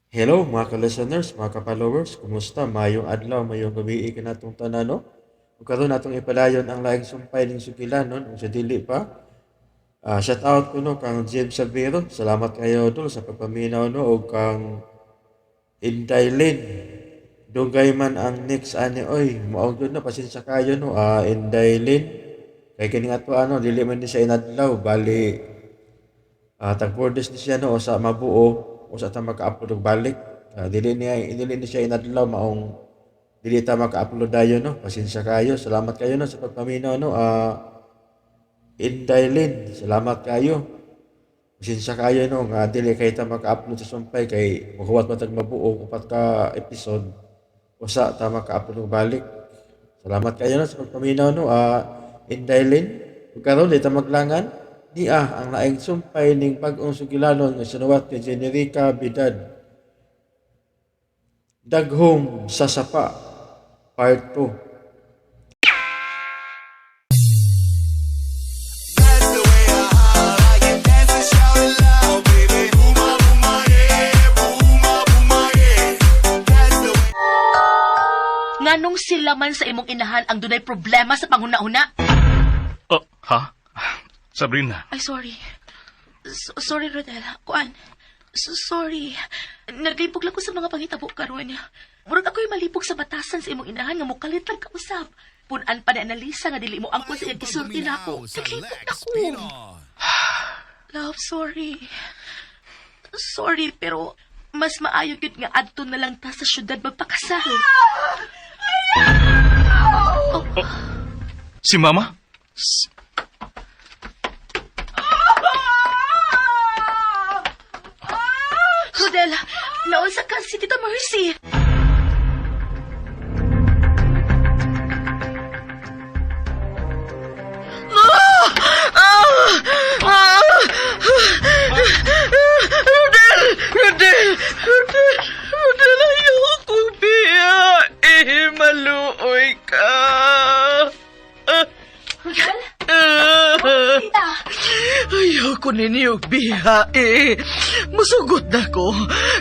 Hello mga ka-listeners, mga ka-followers, kumusta? Mayong adlaw, mayong gabi kanatong tanan, no? Ug karon atong ipadayon ang laing sumpay ning sugilanon ug sa dili pa. Shout out ko no kang James Sabiro. Salamat kayo dol sa pagpaminaw no ug kang Inday Lynn. Dugay man ang next ani oy. Mao gyud no, pasensya kayo no. Inday Lynn. Kay kining ato ano dili man ni siya inadlaw bali tag 4 days ni siya no sa mabuo usa ta maka-upload og balik. Dili ni siya inadlaw maong dili ta maka-upload dayon no. Pasensya kayo. Salamat kayo no sa pagpaminaw no. Inday Lynn, salamat kayo. Pasensya kayo no nga dili kay ta maka-upload sa sumpay kay mohuwat pa tag mabuo upat ka episode usa ta maka-upload og balik. Salamat kayo no sa pagpaminaw no. Inday Lynn. Ug karon di ta maglangan. Niya ang laing sumpay ning bag-ong sugilanon nga sinuwat ni Generica Bidad. Daghom sa Sapa, Part 2. That's the way I holler. I can dance and shout it loud, baby. Booma, booma, yeah. Booma, booma, yeah. That's the way. Nganong sila man sa imong inahan ang dunay problema sa panghuna-huna? Oh, ha? Sabrina, Ay, sorry. Sorry, Rodel. Kuan. Sorry. Naglibog lang ko sa mga pangitabo karon. Murag ako'y malibog sa batasan sa imong inahan nga mukalit lang kausap. Punan pa ni Analisa nga dili mo angkon sa iyang gisulti nako. Naglibog na ko. Love, sorry. Sorry, pero mas maayo gyud nga adto na lang ta sa syudad magpakasal. Oh, si Mama? Rodel, naunsa ka si Tita Mercy. Rodel! Rodel! Rodel! Rodel, ayoko biya. Eh, maluoy ka. Rodel? Tita! Ayoko ninyo biya eh. Musugot na ko.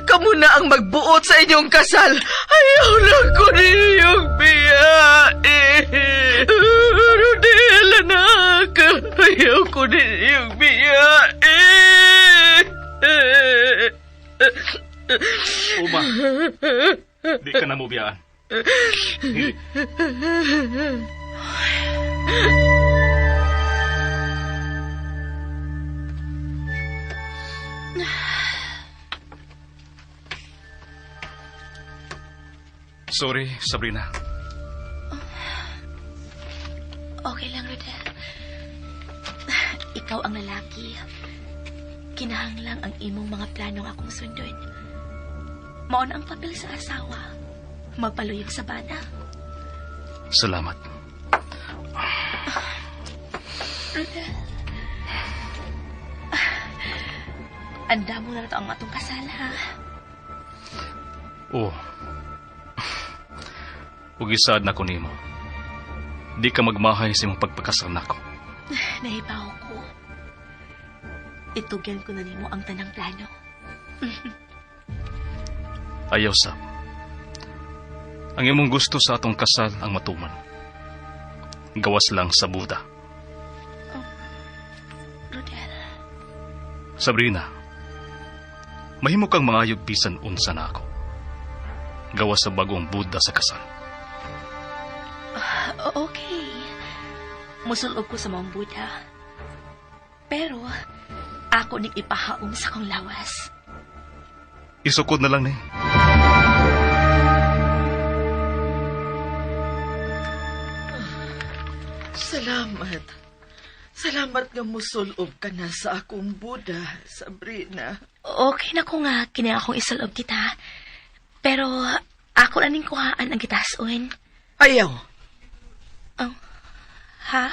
Kamu na ang magbuot sa inyong kasal. Ayaw na ko ninyong biya eh. Rodel, anak. Ayaw ko ninyong biya eh. Uma, di ka na mo biyaan. Hindi. Sorry, Sabrina. Okay lang, Rodel. Ikaw ang lalaki. Kinahanglang ang imong mga planong akong sundon. Mao na ang papel sa asawa. Magpaluyag sa bana. Salamat. Rodel. Anda mo na to ang atong kasal, ha? Oo. Ug isaad na ko nimo. Di ka magmahay sa imong pagpakasal nako. Nahibaw ko. Itugyan ko na nimo ang tanang plano. Ayaw sab. Ang imong gusto sa atong kasal ang matuman. Gawas lang sa Buddha. Oh, Rodel. Sabrina, mahimo kang mangayog bisan unsa na ako. Gawas sa bagong Buddha sa kasal. Okay. Musulob ko sa mga Buddha. Pero, ako ning ipahaom sa kong lawas. Isukod na lang ni. Salamat. Salamat nga musulob ka na sa akong Buddha, Sabrina. Okay na ko nga kini akong isulob kita. Pero ako na ning kuhaan ang gitason. Ayaw. Oh, ha?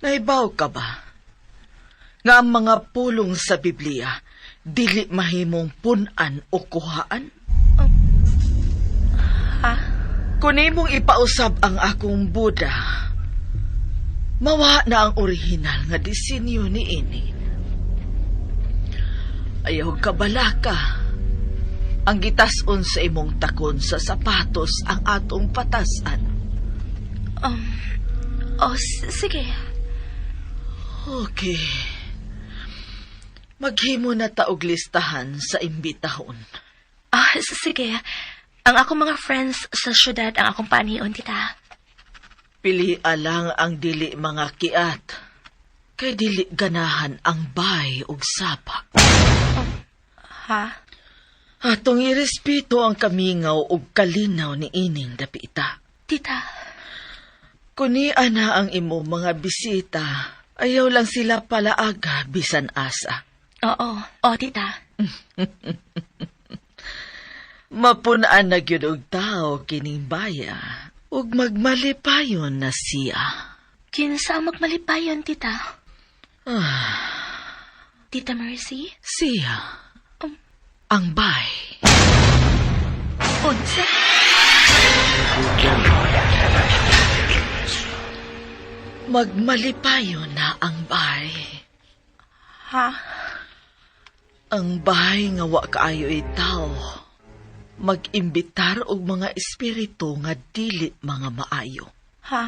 Naibaw ka ba? Nga ang mga pulong sa Biblia, dili mahimong punan o kuhaan? Oh. Ha? Kung imong ipausab ang akong Buddha, mawa na ang orihinal nga disenyo ni ini. Ayaw ka balaka. Ang gitason sa imong takon sa sapatos ang atong patasan. Oh, sige. Okay. Maghimo na ta og listahan sa imbitahon. Ah, sige. Ang akong mga friends sa syudad ang akong panion, tita. Pili lang ang dili mga kiat. Kay dili ganahan ang bay ug sapa. Ha? Atong irespeto ang kamingaw ug kalinaw ni ining dapita. Tita, Kuni ana ang imo mga bisita, ayaw lang sila palaaga bisan asa. Oo. Oo, tita. Mapunaan na gyud og tao kining baya ug magmalipayon na siya. Kinsa ang magmalipayon, tita? Tita Mercy? Siya. Ang bay. Unsa? Magmalipayon na ang bay. Ha? Ang bahay nga wa kaayo itaw. Mag-imbitar og mga espiritu nga dili mga maayo. Ha?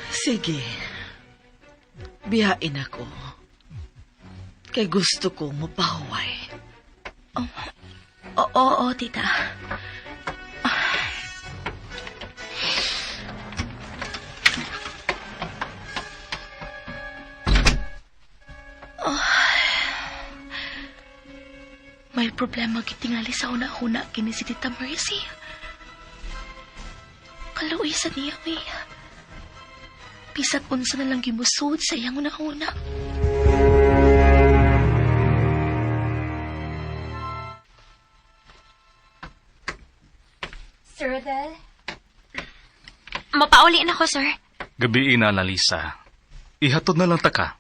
Sige. Bihain ako. Kay gusto ko mapahuway. Oo, oo, tita. Oh. May problema gitingali sa una-una kini si Tita Mercy. Kaluoy sa niya, uy. Bisag unsa na lang gimusod sa iyang una-una. Sir Rodel? Mapauli na ko, sir. Gabi na, Analisa. Ihatod na lang ta ka.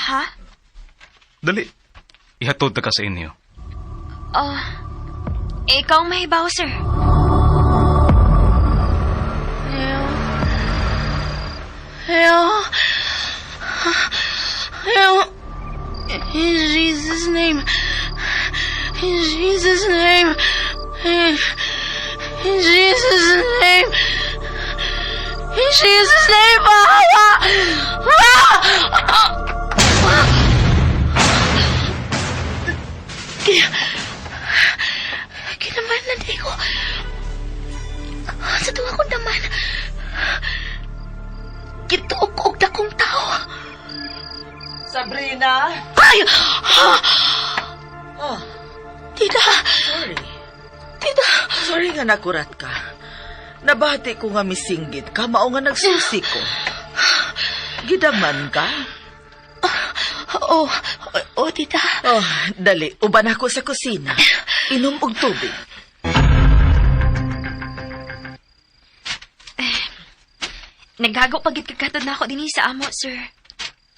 Ha? Dali. Ihatod ta ka sa inyo. Oh, ikaw ang mahibaw, sir. Ayaw. Ayaw. Ayaw. In Jesus' name. In Jesus' name. In Jesus' name. In Jesus' name. Bawa! Ah! Kinaman na di ko. Sa tuwa ko naman. Gituog og dakong tao. Sabrina? Ay! Oh, Tita! sorry. Tita! Sorry nga nakurat ka. Nabati ko nga misinggit ka, mao nga nagsusi ko. Gidaman ka? Oo, oh, tita. Oh, dali, uban ako sa kusina. Inom og tubig. Naghago pagit kagkatod na ako dinhi sa amo, sir.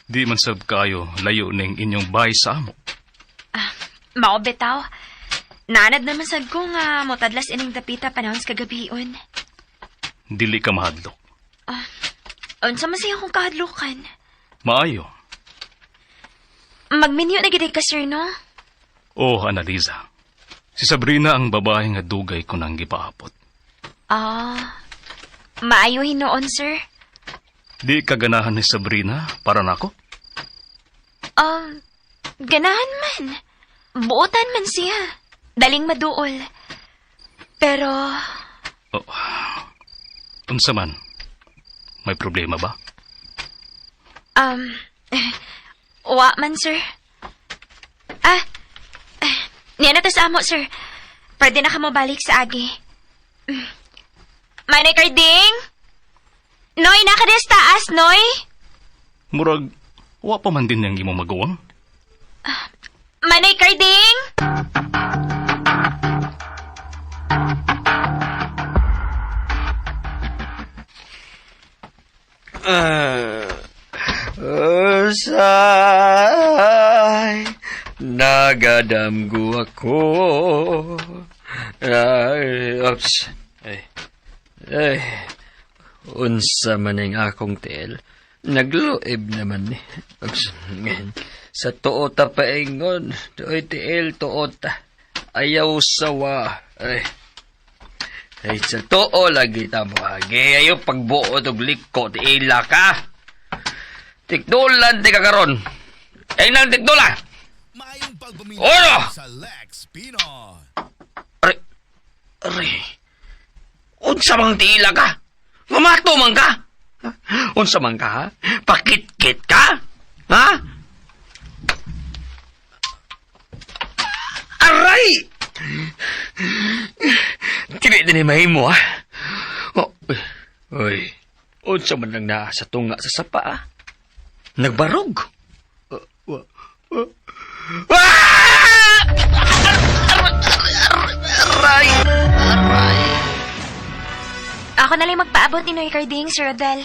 Di man sab kaayo layo ning inyong bahay sa amo. Mao bitaw. Naanad naman sad ko nga motadlas ining dapita panahon sa kagabion. Dili ka mahadlok. Unsa man siya akong kahadlukan? Maayo. Magminyo na gid ka, sir, no? Oh, Annalisa. Si Sabrina ang babae nga dugay ko nang gipaapot. Ah, maayo hinuon, sir. Di ka ganahan ni Sabrina para nako? Ganahan man. Buotan man siya. Daling maduol. Pero, Oh. Unsa man? May problema ba? um, wa man, sir. Ah, eh, niya na to sa amo, sir. Pwede na ka mabalik sa agi. Manay Carding? Noy, nakades taas, Noy? Murag wa pa man din niyang imong maguwang. Manay Carding? Usay, nagadamgo ako. Ay, oops. Ay, ay, unsa man ang akong tiil. Nagluib naman ni. Oops. Sa tuo ta paingon, tuoy tiil tuo ta. Ayaw sawa. Ay. Ay, sa tuo lagi ta mo. Ayaw pagbuot og liko, tiila ka. Tikdulan ti ka karon. Ay nang tikdula. Maayong pagpamilya Oro! sa Lex Pinoy. Aray, aray. Unsa mang tiila ka? Mamato man ka? Unsa man ka, ha? Pakitkit ka? Ha? Aray! Dili din ni mahimo, ha? Oh, uy, unsa man lang naa sa tunga sa sapa, ha? Nagbarog. Ah! Aray! Aray! Ako na lang magpaabot ni Noy Carding, Sir Rodel.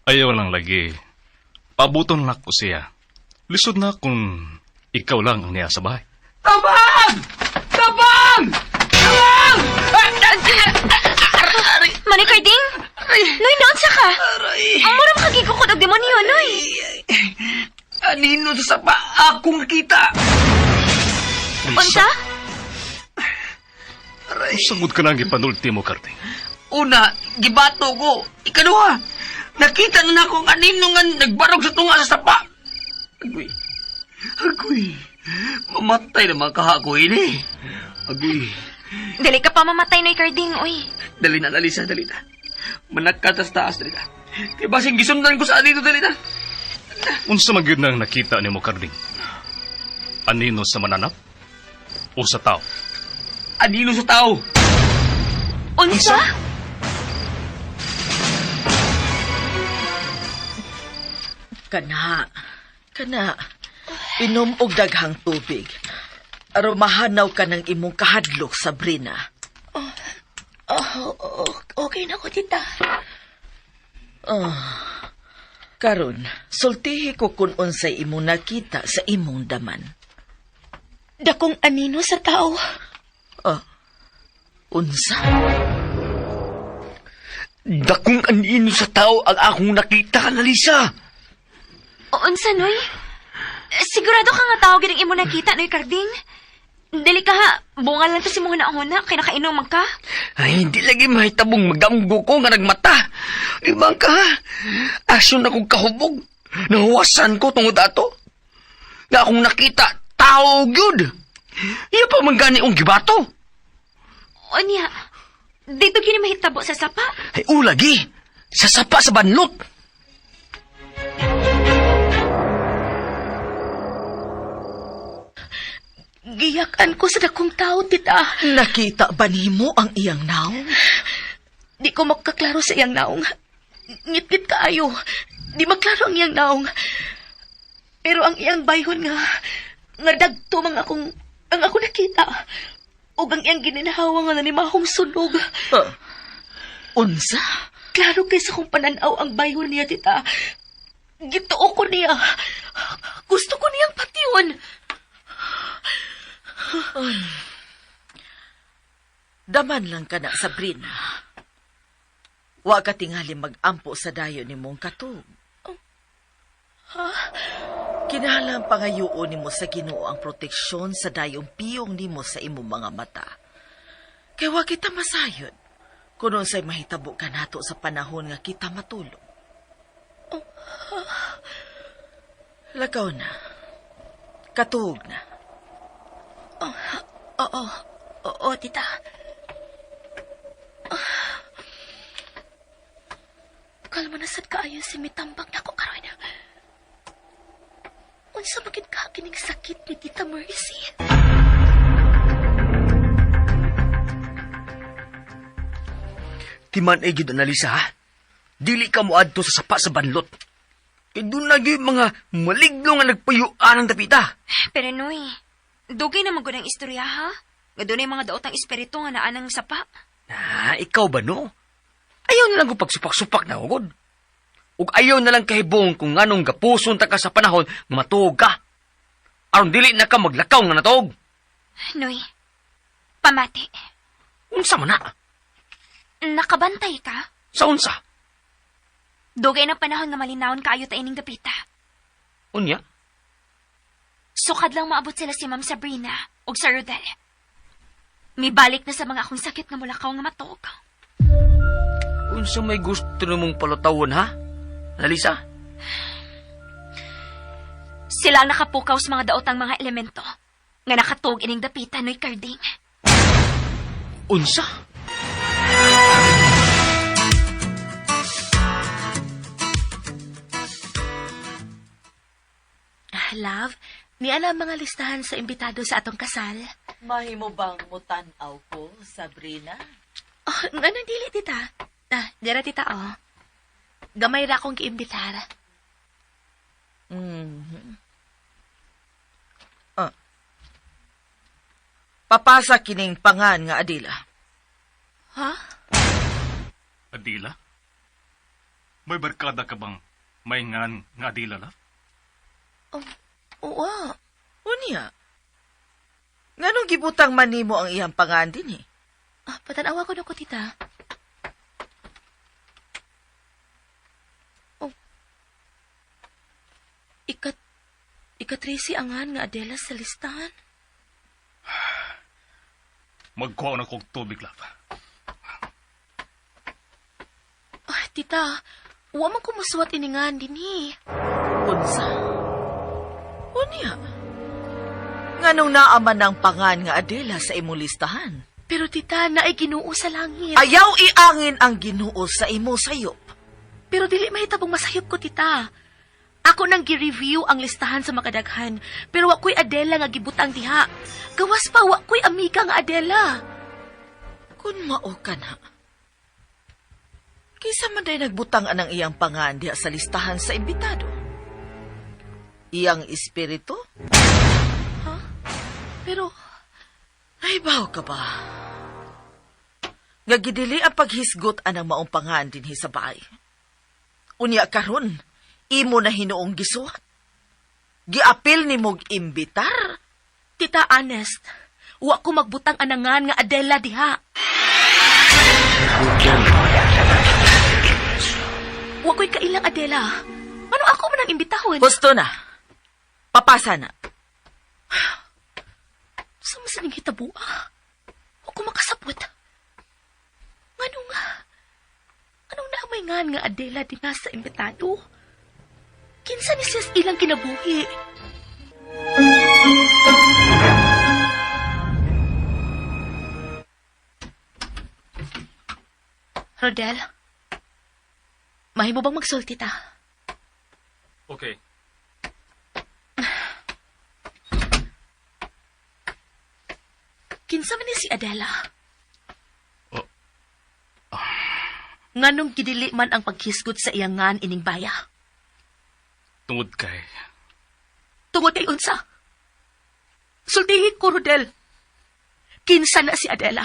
Ayaw lang lagi. Pabuton na ko siya. Lisod na kung ikaw lang ang niya sa bahay. Tabang! Tabang! Tabang! Manoy Carding? Noy, naon sa ka? Mura makagigukod og demonyo, Noy. Anino sa sapa akong kita? Unsa? Sangod ka lang ipanulti mo, Karding. Una, gibato ko. Ikaduha, nakita na nako ang anino nga nagbarog sa tunga sa sapa. Agoy. Agoy. Mamatay naman kahago ini. Agoy. Dili ka pa mamatay, Noy Carding, uy. Dali na, Alisa, dali na. Managkatas taas, dali na. Kaya basing gisundan ko sa anino, dali na. Unsa man gyud nang nakita nimo, Karding? Anino sa mananap? O sa tao? Anino sa tao. Unsa? Kana, kana. Inom og daghang tubig. Aron mahanaw ka ng imong kahadlok, Sabrina. Oh, okay na ko, tita. Karon, sultihi ko kung unsay imong nakita sa imong daman. Dakong anino sa tao. Oh, unsa? Dakong anino sa tao ang akong nakita, Analisa. O, unsa, Noy? Sigurado ka nga tao gid ang imo nakita, Noy Carding? Dili ka ha, bunga lang to si mong huna-huna, kay nakainom man ka. Ay, hindi lagi mahitabong magdamgo ko nga nagmata. Di ba ka? Asyon akong kahubog. Nahuwasan ko tungod ato. Nga akong nakita, tao gyud. Iya pa man gani ang gibato. O niya, dito gini mahitabo sa sapa. Ay, ulagi. Sa sapa sa banlot. Giyakan ko sa dakong tao, tita. Nakita ba nimo ang iyang naong? Di ko makaklaro sa iyang naong. Ngitngit kaayo. Di maklaro ang iyang naong. Pero ang iyang bayhon nga, nga dagto mga akong, ang ako nakita. Ug ang iyang gininhawa nga nanimahong sunog. Ah, unsa? Klaro kay sa kong pananaw ang bayhon niya, tita. Gituo ko niya. Gusto ko niyang patiyon. Daman lang ka na, Sabrina. Wa ka tingali mag-ampo sa dayo ni mong katog. Kinahanglan pangayoon nimo sa Ginoo ang proteksyon sa dayong piyong nimo sa imong mga mata. Kay wa kita masayod kung unsay mahitabo kanato sa panahon nga kita matulog. Lakaw na. Katuog na. Oo, oo, tita. Kalma na sad kaayo si mitambak nako karon. Unsa man gid ka kining sakit ni Tita Mercy? Timan ay gyud Analisa, ha? Dili ka moadto sa sapa sa banlot. Kay doon na gyud mga maligno nga nagpayuan ang dapita. Pero Noy, dugay na magud ang istorya ha. Nga dunay mga daotang espiritu nga naa ng sapa. Na, ikaw ba no? Ayaw na lang ko pagsupak-supak na ugod. Ug ayaw na lang kahibong kung anong gapuson ta ka sa panahon nga matuog ka. Aron dili na ka maglakaw nga natuog. Noy, pamati. Unsa man na? Nakabantay ka? Sa unsa? Dugay ng panahon nga malinawon kaayo ta ining dapita. Unya? Sukad lang maabot sila si Ma'am Sabrina ug Sir Rodel. Mibalik na sa mga akong sakit nga mulakaw nga matog. Unsa may gusto namong palutawon, ha? Analisa? Sila ang nakapukaw sa mga daotang mga elemento nga nakatug ining dapita noy Karding. Unsa? Ah, love, niya na ang mga listahan sa imbitado sa atong kasal. Mahimo bang mutan-aw ko, Sabrina? Oh, anong dili, tita? Ah, dira, tita, oh. Gamay ra akong giimbitar. Ah. Papasa kining pangan nga Adila. Ha? Adila? May barkada ka bang may ngan nga Adila, love? Oh, oo. Unya. Nganong gibutang man nimo ang iyang pangan din eh? Ah, patanawa ko na ko, tita. Oh. Ikat... Ika-13 angan nga Adela sa listahan. Magkuha na kog tubig, love. Ah, tita, wa man ko musuwat iningan dinhi. Unsa? Unya. Nganong naaman ang pangan nga Adela sa imong listahan? Pero tita, naay Ginoo sa langit. Ayaw iangin ang Ginoo sa imo sayop. Pero dili mahitabong masayop ko, tita. Ako nang gi-review ang listahan sa makadaghan, pero wa ko'y Adela nga gibutang diha. Gawas pa wa ko'y amiga nga Adela. Kun mao ka na. Kaysa man day nagbutang anang iyang pangan diha sa listahan sa imbitado. Iyang espiritu? Pero Ay, baw ka ba? Nga gidili ang paghisgot anang maong pangan dinhi sa bahay. Unya karon, imo na hinuong gisuwat. Giapil ni mog imbitar. Tita, honest, wa ko magbutang anangan nga Adela diha. Wa ko'y kailang Adela. Ano ako man ang imbitahon? Gusto na. Papasa na. Sa masaning hitabua? Wa ko makasabot. Ngano nga? Anong naamay nga nga Adela di nga sa imbitado? Kinsa ni siya sa ilang kinabuhi? Rodel, mahimo bang magsulti ta? Okay. Kinsa man ni si Adela? Oh. Nganong gidili man ang paghisgot sa iyangan ining baya? Tungod kay... Tungod kay unsa? Sultihi ko, Rodel. Kinsa na si Adela?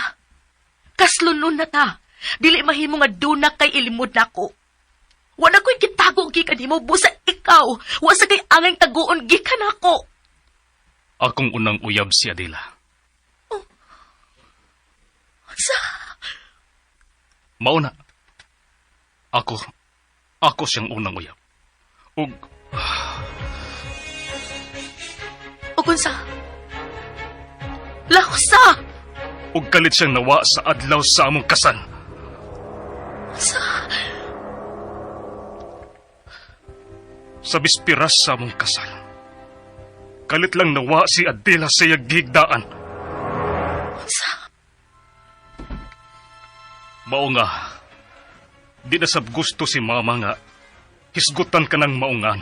Kaslunon na ta. Dili mahimo nga duna kay ilimod nako. Wala ko'y gitago gikan nimo busa ikaw. Wa sa kay angay taguon gikan nako. Akong unang uyab si Adela. Unsa? Mauna. Ako siyang unang uyab. Ug Ug unsa? Laksa! ug kalit siyang nawa sa adlaw sa among kasal. Unsa? Sa bispiras sa among kasal. Kalit lang nawa si Adela sa iyang gihigdaan. Unsa? Mao nga, di na sab gusto si mama nga hisgutan ka ng maungan.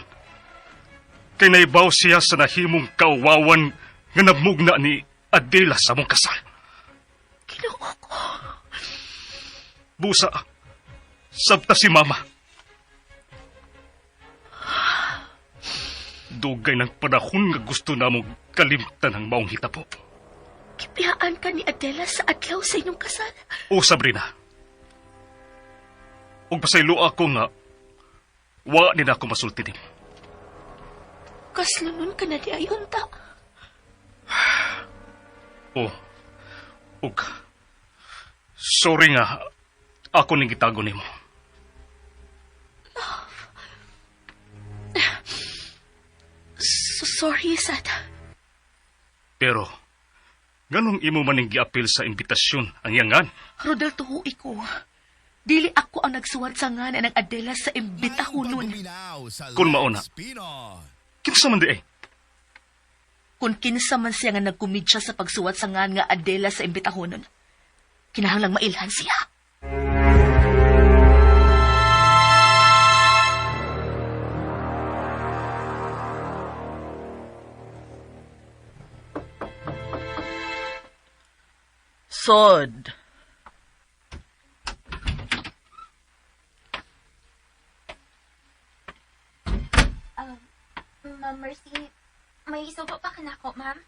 Kay naibaw siya sa nahimong kauwawan nga namugna ni Adela sa among kasal. Ginoo ko. Busa, sabta si mama. Dugay ng panahon nga gusto namong kalimtan ang maong hitabo. Gibiyaan ka ni Adela sa adlaw sa inyong kasal. O Sabrina, ug pasaylo ako nga wa ni na ako masulti nimo. Kaslunon ka na di ay unta. O, ug sorry nga ako ning gitago nimo. So sorry, Sad. Pero, nganong imo maning giapil sa imbitasyon ang iyangan? Rodel, tuhui ko. Dili ako ang nagsuwat sa ngalan ng Adela sa imbitahonon. Kung mauna. Kinsa man di ay? Kung kinsa man siya nga nagkumidya sa pagsuwat sa ngan nga Adela sa imbitahonon, kinahanglang mailhan siya. Sod. Ma'am Mercy, may isubo pa ka nako, ma'am?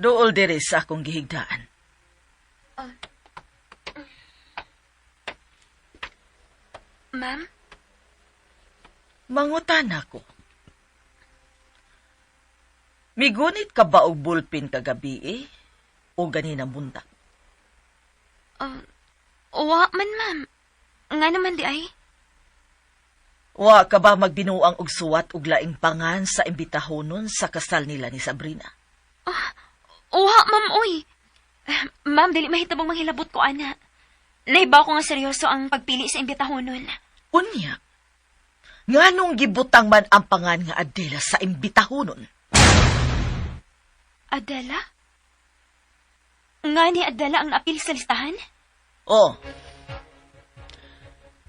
Duol diri sa akong gihigdaan. Ma'am? Mangutan ako. Migunit ka ba og bullpen kagabi eh? O ganina buntag? Wa man, ma'am. Nga naman di ay. Wa ka ba magbinuang og suwat og laing pangan sa imbitahonon sa kasal nila ni Sabrina? Wa, ma'am, uy. Eh, Ma'am, dili mahitabong manghilabot ko, ana. Naibaw ko nga seryoso ang pagpili sa imbitahonon. Unya, nganong gibutang man ang pangan nga Adela sa imbitahonon? Adela? Nga ni Adela ang naapil sa listahan? Oh.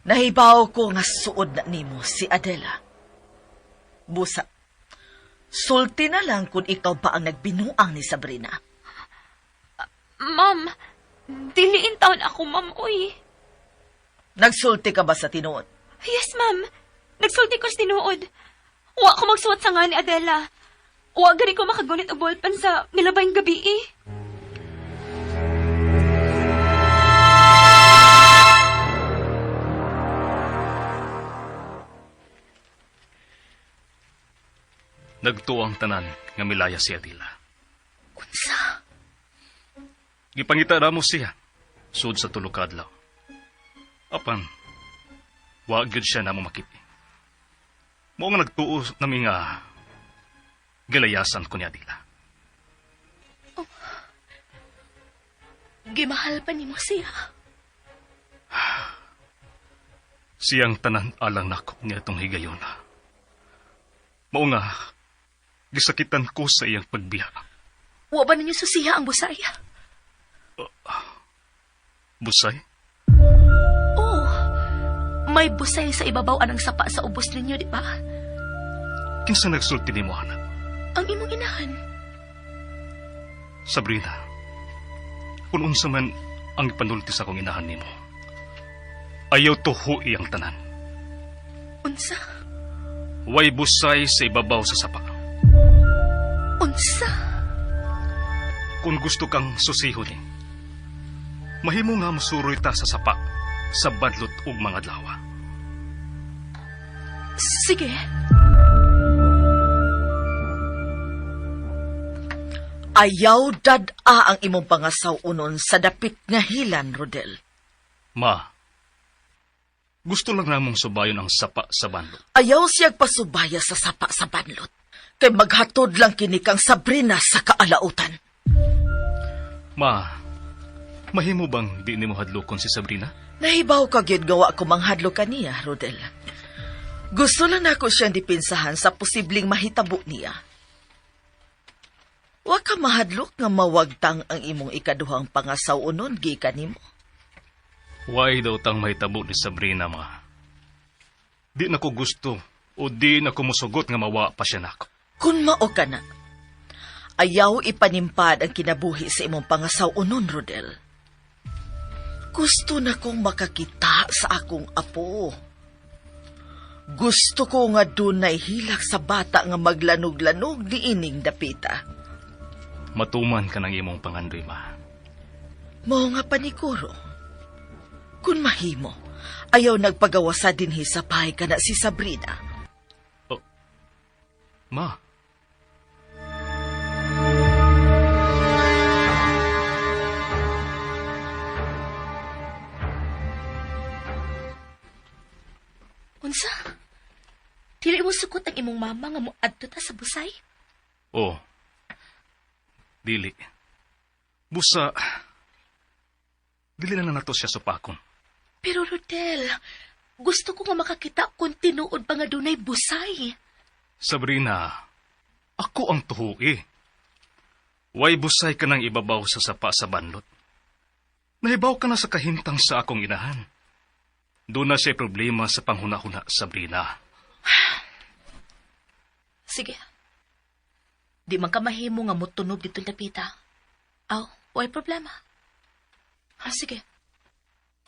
Nahibaw ko nga suod na nimo si Adela. Busa, sulti na lang kung ikaw pa ang nagbinuang ni Sabrina. Ma'am, diliin taon ako, ma'am, uy. Nagsulti ka ba sa tinuod? Yes, ma'am. Nagsulti ko sa tinuod. Wa ko magsuwat sa nga ni Adela. Wa gani ko makagunit og ballpen sa nilabayng gabi eh. Nagtuo ang tanan nga milaya si Adela. Unsa? Gipangita na mo siya. Sud sa tulo ka adlaw. Apan, wa gyud siya namo makita. Mao nga nagtuo nami nga gilayasan ko ni Adela. Gimahal pa nimo siya. Siyang tanan alang nako nga itong higayon. Mao nga gisakitan ko sa iyang pagbiya. Wa ba ninyo susiya ang busay? Busay, Oo. May busay sa ibabaw anang sapa sa ubos ninyo, di ba? kinsa nagsulti nimo anak? Ang imong inahan. Sabrina, kung unsa man ang ipanulti sa akong inahan nimo, ayaw tuhui ang tanan. Unsa? Way busay sa ibabaw sa sapa. Unsa? Kung gusto kang susihon ni, mahimo nga musuroy ta sa sapa sa badlot ug mga adlaw. Sige. Ayaw dad-a ang imong pangasaw-unon sa dapit nga hilan, Rodel. Ma, gusto lang namong subayon ang sapa sa banlot. Ayaw siyag pasubaya sa sapa sa banlot. Kay maghatod lang kini kang Sabrina sa kaalautan. Ma, mahimo bang di nimo hadlokon si Sabrina? Nahibaw ka gyud gawa ko manghadlo kaniya, Rodel. Gusto lang nako siyang dipinsahan sa posibleng mahitabo niya. Wa ka mahadlok nga mawagtang ang imong ikaduhang pangasaw-unon gikan nimo. Why daw tang mahitabo ni Sabrina, ma? Di na ko gusto o di na ko musugot nga mawa pa siya nako. Kun mao ka na, ayaw ipanimpad ang kinabuhi sa imong pangasaw-unon, Rodel. Gusto na kong makakita sa akong apo. Gusto ko nga dunay hilak sa bata nga maglanog-lanog niining dapita. Matuman ka ng imong pangandoy, ma. Mao nga paniguro. Kun mahimo, ayaw nagpagawasa dinhi sa pahay ka na si Sabrina. Ma, Unsa? Dili mo sukot ang imong mama nga moadto ta sa busay? oh. Dili. Busa, dili na lang nato siya supakon. Pero Rodel, gusto ko nga makakita kung tinuod pa nga dunay busay. Sabrina, ako ang tuhuki. Way busay ka ng ibabaw sa sapa sa banlot. Nahibaw ka na sa kahimtang sa akong inahan. Doon na siya problema sa panghuna-huna, Sabrina. Sige. Di man ka mahimo nga motunob dito dapita. Aw, way problema. Ah, sige.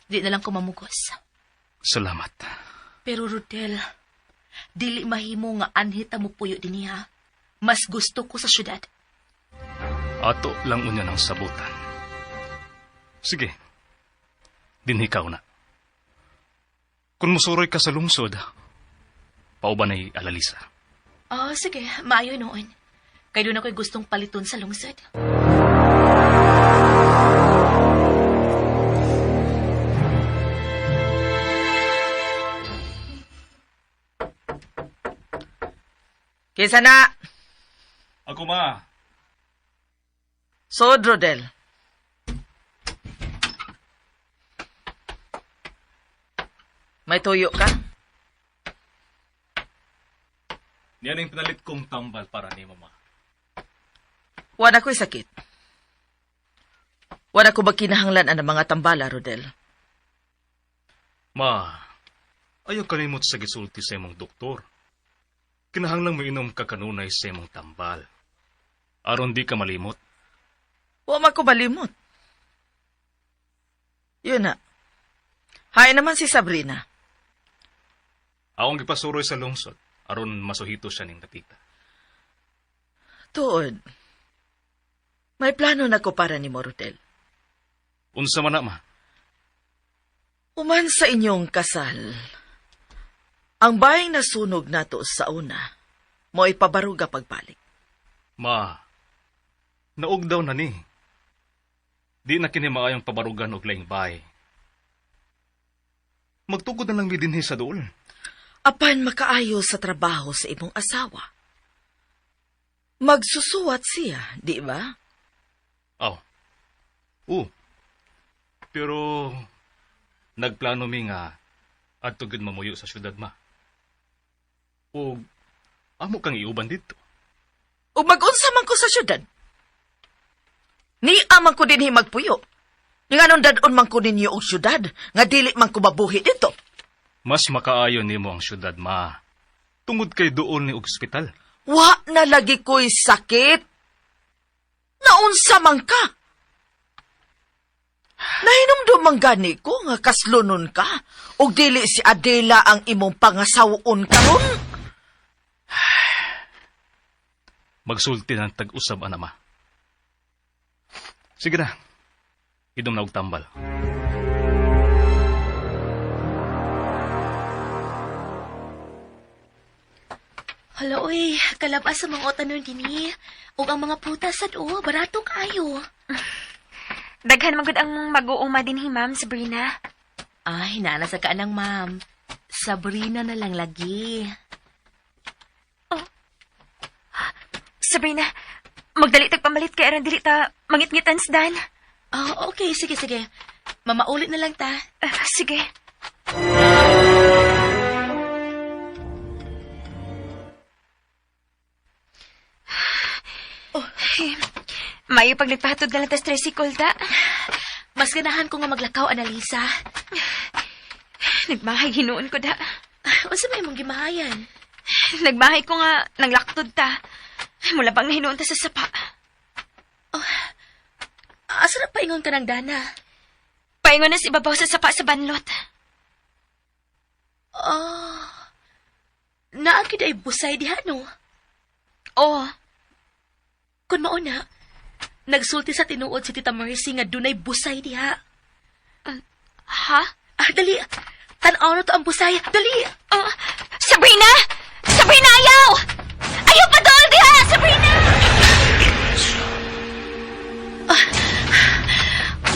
Di na lang ko mamugos. Salamat. Pero Rodel, dili mahimo nga anhita mo puyo dinhi ha. Mas gusto ko sa syudad. Ato lang unya ng sabutan. Sige, dinhikaw na. Kung musuroy ka sa lungsod, pauban ay alalisa. Oh, sige, maayo noon. Kay doon ako'y gustong paliton sa lungsod. Kinsa na? Ako ma. Sod, Rodel. May tuyo ka? Yan ang pinalit kong tambal para ni mama. Wala ko'y sakit. Wala ko ba kinahanglan ang mga tambala, Rodel? Ma, ayaw kalimot sa gisulti sa imong doktor. Kinahanglang mo inom ka kanunay sa imong tambal. Aron di ka malimot. Wa man ko malimot. Yun na. Hay naman si Sabrina. Akong gipasuroy sa lungsod, aron masuhito siya ning dapita. Tuod. May plano na ko para ni mo, Rodel. Unsa man na, ma? Uman sa inyong kasal, ang bayang nasunog nato sa una, mo ipabaruga pagbalik. Ma, naog daw na ni. Di na kini maayong pabarugan og laing bay. Magtukod na lang mi dinhi sa duol. Apan makaayo sa trabaho sa imong asawa. Magsusuwat siya, di ba? Aw. Oo. Pero nagplano mi nga adto gid mamuyo sa syudad ma. Og amo kang iuban didto. O mag-unsa man ko sa syudad. Ni man ko dinhi magpuyo. Nganong dad-on man ko ninyo og syudad, nga dili man ko mabuhi dito. Mas makaayo nimo ang syudad ma. Tungod kay duol ni og ospital. Wa na lagi ko'y sakit. Naunsa man ka. Nahinumdum man gani ko nga kaslunon ka ug dili si Adela ang imong pangasawon karon. Magsulti ng tag-usab ana ma. Sige na. Inom na og tambal. Hala, oy, kalabas sa mga otanon dinhi. Ug ang mga prutas sad oh, barato kaayo. Daghan man gud ang mag-uuma dinhi, ma'am, Sabrina. Ay, nana sa kaanang ma'am. Sabrina na lang lagi. Sabrina, magdali tag pamalit kay aron dili ta mangitngitan sa dan. Oh, okay, sige, sige. Mamaulit na lang ta. Ah, sige. Oh, Mayo pag nagpahatod na lang tas tricycle ta. Mas ganahan ko nga maglakaw, Analisa. Nagmahay hinuon ko da. Unsa may imong gimahayan? Nagmahay ko nga nanglaktod ta. Mula bang nahinuon ta sa sapa. Asa na paingon ka ng dana? Paingon na sa ibabaw sa sapa sa banlot. Oh. Naa gyud ay busay diha no. Oh, Kun mao na, nagsulti sa tinuod si Tita Mercy nga dunay busay diha. ha? Ah, dali. Tan-aw na to ang busay. Dali. Ah, Sabrina! Sabrina, ayaw! Ayaw pa dool diha! Sabrina!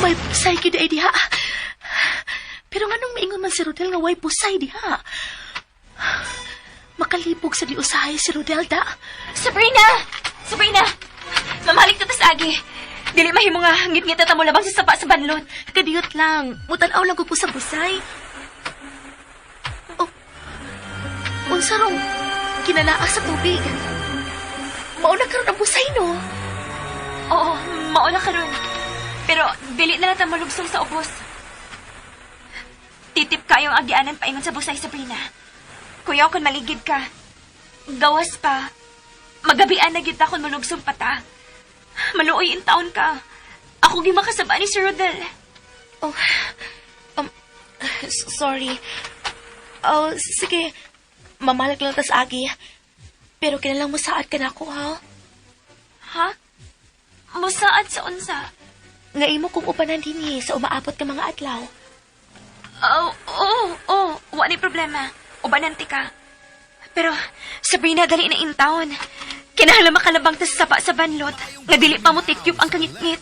May busay gyud ay diha. Pero nganong miingon man si Rodel nga way busay diha? Makalibog sa diusahay si Rodel da. Sabrina! Sabrina! Mamalik ta tas agi. Dili mahimo nga ngit-ngit ta mo labang sa sapa sa banlot. Kadiyot lang. Mutanaw lang ko po sa busay. Oh, unsa rong kinalaa sa tubig. Mauna karon ang busay, no? Oo, mao na karon. Pero dili na lang ta malugsong sa ubos. Titip kayong agianan paingon sa busay, Sabrina. Kuya, kung maligid ka, gawas pa. Magabian na gyud ta kung malugsong pa ta. Maluoy in taon ka. Ako gi makasaba ni Sir Rodel. Oh, um, sorry. Oh, sige. Mamalag lang tas agi. Pero kinalang mo saad ka na ako, ha? Ha? Musaad sa unsa? Nga imo kong upanan din eh, sa umaabot ka mga adlaw. Oh, oo, oh, wa ni problema. Ubanante ka. Pero, Sabrina, dali na in town. Kinahanglan makalabang ta sa sapa sa banlot. Nga dili pa mo tikyop ang kangitngit.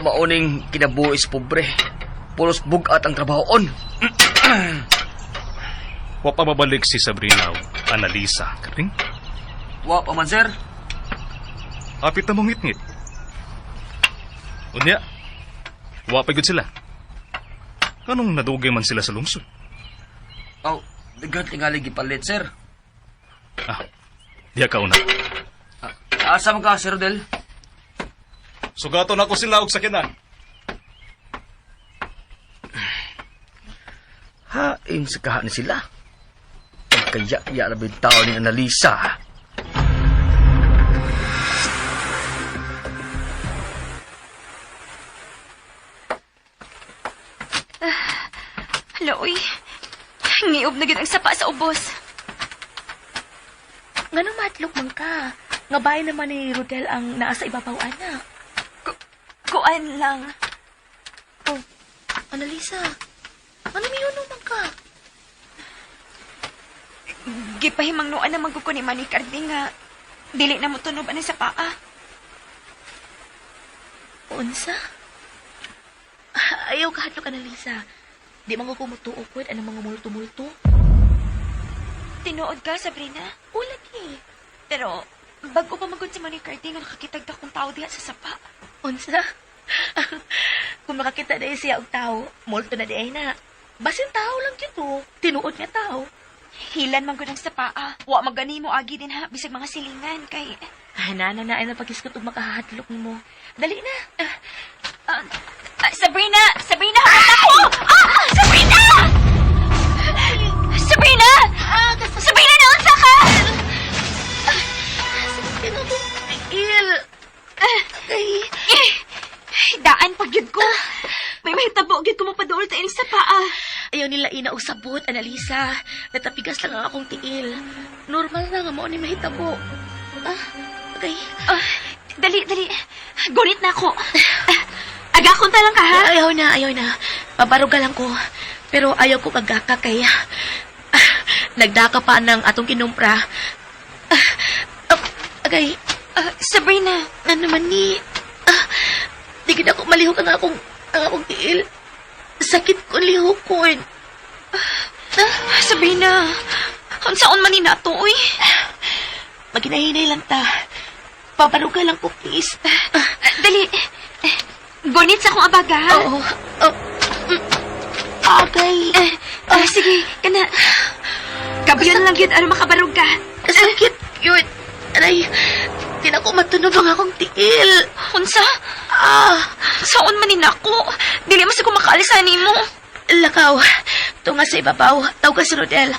Mauning kinabuhi sa pobre. Pulos bugat ang trabahoon. Wa pa mabalik si Sabrina o Annalisa, Karding. Wa pa man, sir. Apit na mong ngit-ngit. Unya, wa pa gud sila. Anong nadugay man sila sa lungsod? Aw, daghan tingali gipalit, sir. Ah, diya ka una. Ah, asa man ka, Sir Rodel? Sugaton ako sila og sakyanan. Hain sa kahan sila. Pagkaya-ya na tao ni Annalisa. Hala, uy. Ngiob na gid ang sapa sa ubos. Ngano matlok man ka? Nga bahay naman ni Rodel ang naa sa ibabaw, ana. Kuan lang. Oh, Annalisa, ano miyuno man ka? Gipahimangnuan naman ko ni Manny Carding nga dili na mo tunob ani sa paa. Unsa? Ah, ayaw ka hadlok, Annalisa. Di man ko kumutuo ko anong mga multo-multo. Tinuod ka, Sabrina. O, lagi. Pero bago pa magod si Manny Carding nga nakakitag akong tao diha sa sapa. Unsa? Kung makakita na siya og tao, multo na di ay na. Basin tao lang dito. Tinuod nga tao. Hilan man gud ang sapaa. Wa magani mo agi din ha bisag mga silingan kay Ah, na na na ay napagisgot og makahadlok nimo. Dali na. Ah, ah, Sabrina! Sabrina, habot ako! Ah! Sabrina! Sabrina! Sabrina, naunsa ka? Sakit na akong tiil. Ay, Eh, daan pag yun ko. May mahitabo gyud ko mapaduol ta ining sapaa. Ayaw nila ina og sabot, Annalisa. Natapigas lang ang akong tiil. Normal na nga mao ni mahitabo. Ah, okay. Ah, dali, dali. Gunit na ako. Ah, Agakon ta lang ka, ha? Ayaw na, ayaw na. Pabaruga lang ko. Pero ayaw ko kagaka kay ah, nagdaka pa ng atong kinumpra. Ah, ah, agay, Ah, Sabrina, ano man ni... Ah, di gid ako malihok ang akong tiil. Sakit ko lihokon. Ah, Sabrina. Unsaon man ni nato, uy? Maginahinay lang ta. Pabaruga lang ko, please. Ah, dali. Eh, Gunit sa akong abaga, ha? Oo. Oh, Agay. Ah, sige, kana. Kabyon lang yun, ano makabarog ka. Sakit yun. Aray, di na ko matunog ang akong tiil. Unsa? Ah, Saon man ni nako? Dili man sa ko makaalis ani mo. lakaw. Tunga sa ibabaw. Tawag ka si Rodel.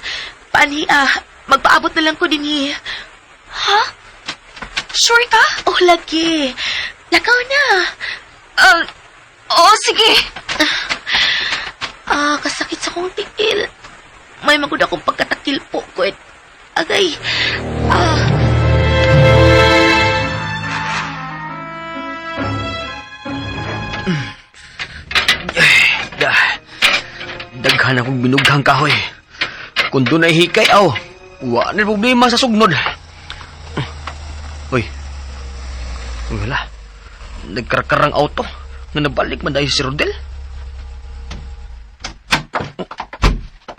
Paani ah, magpaabot na lang ko din eh. Ha? Sure ka? Oh, lagi. Lakaw na. Oo, sige. Ah, kasakit sa kong tiil. May magod akong pagkatakil po ko. Agay. Ah. Da, daghan akong binughang kahoy. Kung doon ay hikay, aw, wa na problema sa sugnod. Uy, uy, wala. Nagkarkarang auto. Nga nabalik man dahil si Rodel.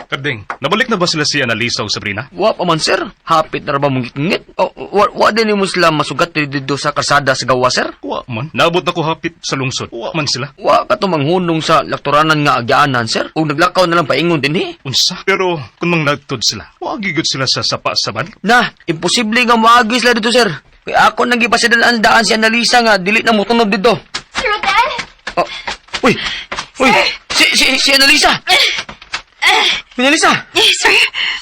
Karding, nabalik na ba sila si Annalisa o Sabrina? Wa pa man, sir. Hapit na ra ba mong ngit? O, wa din mo sila masugat dito sa kalsada sa gawa, sir? Wa man. Naabot na ko hapit sa lungsod. Wa man sila. Wa ka manghunong sa laktoranan nga agyaanan, sir. O naglakaw na lang paingon din, eh. Unsa? Pero kung manglagtod sila, wa gigud sila sa sapa sa ban. Na, imposible nga moagi sila dito, sir. Kaya ako nang gipasidan daan si Annalisa nga dili na motunob dito. Sir Rodel! Oh, uy, uy, si Annalisa! Annalisa! Eh, sir,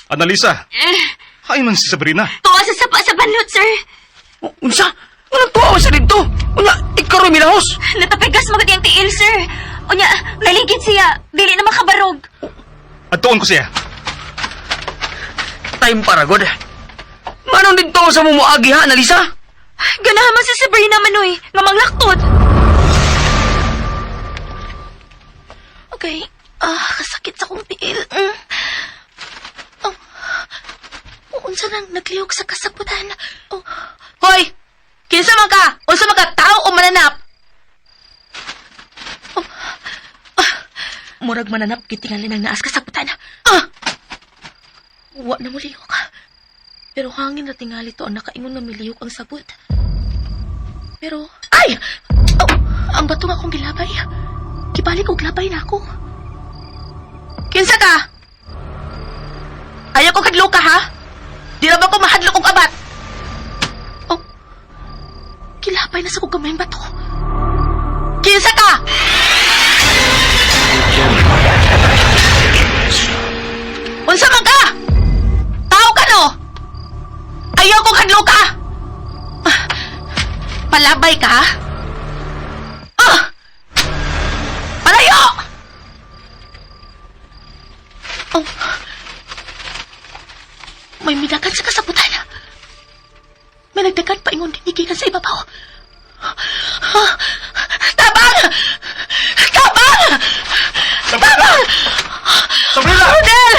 Annalisa! Hay man si Sabrina. tuwa sa sapa sa banlot, sir. Oh, unsa? Anong tuwa sa dito? Unya, ikaw rin milahos! Natapigas mo ang tiil, sir. Unya, naligid siya. Dili na makabarog. Adtuon ko siya. Time para, god. Manong dito sa mumuagi ha, Annalisa? Ganahan man si Sabrina Manoy, nga manglaktod. Okay. Ah, kasakit sa kong tiil. Oh. Unsa nang naglihok sa kasaputan? Oh. Hoy! Kinsa man ka? Unsa man ka tao o mananap? Oh. Ah. Murag mananap gitingali nang naas kasaputan. Ah! Wa na mo lihok. Pero hangin na tingali to ang nakaingon nga milihok ang sabot. Pero ay! Oh, ang bato nga akong gilabay. Gibalik og labay na ako. Kinsa ka? Ayaw ko kadlok ka, ha? Di na ba ko mahadlok og abat? Oh, kilabay na sa kong gamay ang bato. Kinsa ka? Unsa man ka? Tao ka no? Ayaw ko kadlok ka! Ah, palabay ka? Ha? Ah! Palayo! Oh. May midagan sa kasaputan. May nagdagan paingon dinigikan sa ibabaw. Ah! Tabang! Tabang! Sabrina! Sabrina! Rodel!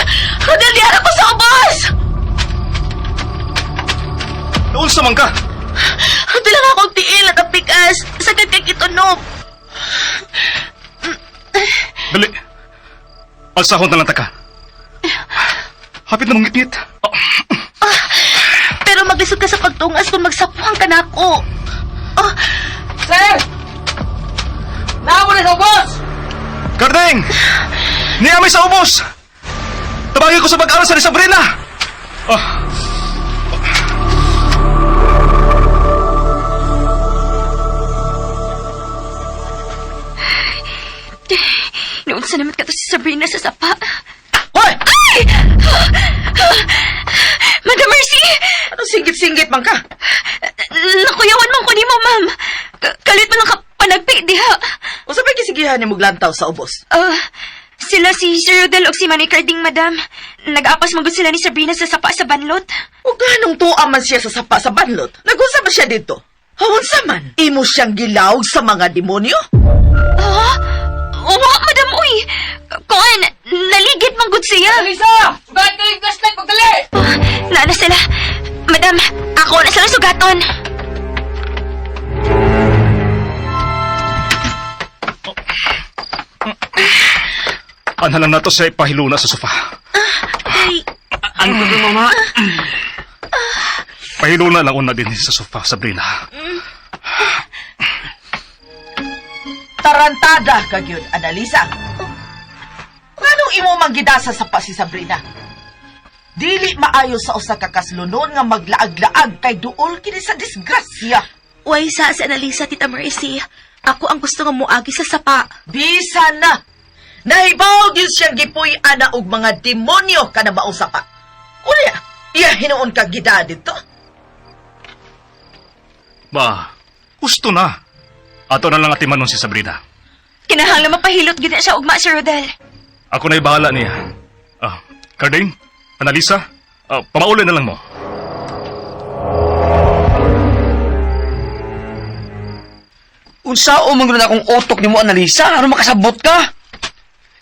Rodel, diyan ako sa ubos! Unsa man ka? Rodel lang akong tiil at ang pikas. Sakit kay kitunog. Dali. Alsahon na lang ta ka. Hapit na mangitngit. Oh, Pero maglisod ka sa pagtungas kung magsapuan ka na ako. Oh, Sir! Naamo na sa ubos! Karding! Niyami sa ubos! Tabagin ko sa pag-aral sa ni Sabrina! Oh, Noon sa naman ka to si Sabrina sa sapa. Hoy! Ay! Madam Mercy! Anong singgit-singgit man ka? Nakuyawan man ko nimo, ma'am. Kalit man lang ka panagpi diha. Unsa may gisigihan ni muglantaw sa ubos? Ah, sila si Sir Rodel og si Manny Carding, madam. Nag-apas magud sila ni Sabrina sa sapa sa banlot. O ganong tuwa man siya sa sapa sa banlot? Nagunsa ba siya dito? Haunsa man? Imo siyang gilawg sa mga demonyo? Ah? Uwa, madam, uy! Kuan, naligid man gud siya. Annalisa! Sugat ka yung flashlight! Pagdali! Ah, naa na sila. Madam, ako na sila sugaton. Anha lang nato sa ipahiluna sa sofa. ay, Ano to, mama? Pahiluna lang una din sa sofa, Sabrina. Tarantada ka gyud, Analisa. Nganong imo manggidasa sa pa si Sabrina? Dili maayo sa usa ka kaslunon nga maglaag-laag kay duol kini sa disgrasya. Way sa si Annalisa, Tita Mercy. Ako ang gusto nga muagi sa sapa. Bisa na. Nahibaw gyud siyang gipuy ana og mga demonyo kana maong sapa. Unya, iya hinuon ka gida dito. Ba, gusto na. Ato na lang atimanon si Sabrina. Kinahanglan mapahilot gid na siya ugma, Sir Rodel. Ako na'y bahala niya. Ah, Carding, Annalisa, pamauli na lang mo. Unsa o man akong utok nimo Annalisa? Ano makasabot ka?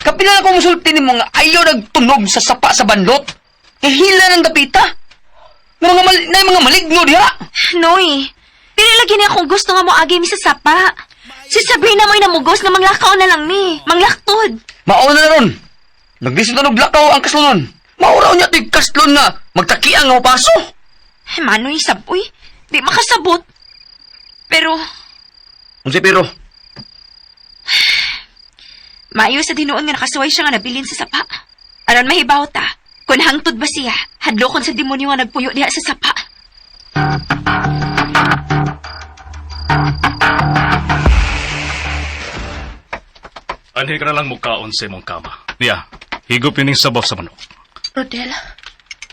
Kapila na akong musulti nimo nga ayaw nagtunog sa sapa sa banlot. Kay hila ng dapita. Nga mga na mga maligno diha. Noy, dili lagi niya akong gusto nga moagi mi sa sapa. Si Sabrina mo'y namugos na manglakaw na lang ni. Manglaktod. Mao na ron. Naglisod na og lakaw ang kaslonon. Mauraw niya tig kaslon nga magtakiang nga paso. Ay, manoy, saboy. Di makasabot. Pero, Unsay pero? maayo sa tinuon nga nakasuway siya nga nabilin sa sapa. Aron mahibaw ta, kung hangtod ba siya, hadlokon sa demonyo nga nagpuyo diha sa sapa. Anhi ka na lang mukaon sa imong kama. Niya, higop ining sabaw sa manok. Rodel,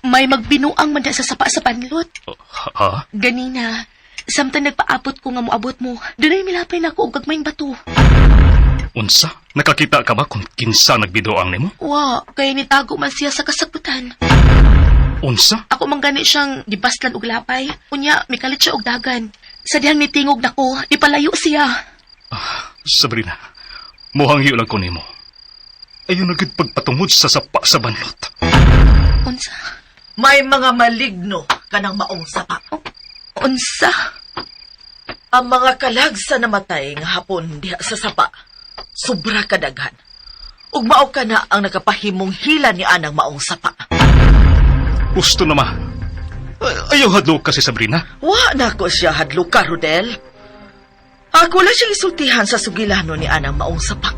may magbinuang man sa sapa sa panlot. Oh, ha? Ganina, samtang nagpaabot ko nga moabot mo, dunay milapay na ako og gagmayng bato. Unsa? Nakakita ka ba kung kinsa nagbidoang nimo? Wa, kay nitago man siya sa kasagutan. Unsa? Ako man gani siyang gibaslan og lapay. Unya, mikalit siya og dagan. Sa dihang nitingog nako, ipalayo siya. Sabrina, muhangyo lang ko nimo. Ayaw na gyud pagpatungod sa sapa sa banlot. Unsa? May mga maligno kanang maong sapa. Unsa? Ang mga kalag sa namatay nga hapon diha sa sapa, sobra kadaghan. Ug mao ka na ang nakapahimong hila ni anang maong sapa. Gusto na ma. Ayaw hadlok kasi Sabrina. Wa na ko siya hadluka, Rodel. Ako lang siyang isultihan sa sugilano ni anang maong sapa.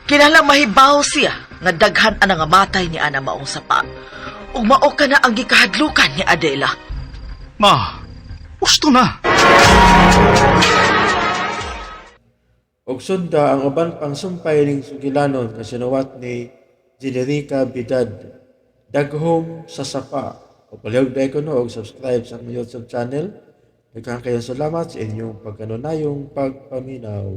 Kinahanglan mahibaw siya nga daghan ang nga matay ni anang maong sapa. Ug mao ka na ang gikahadlukan ni Adela. Ma, gusto na. Og sunda ang uban pang sumpay ning sugilanon nga sinuwat ni Generica Bidad. Daghom sa sapa. O palihog dahil ko no, og subscribe sa akong YouTube channel. Daghang kayong salamat sa inyong pagkanunayong pagpaminaw.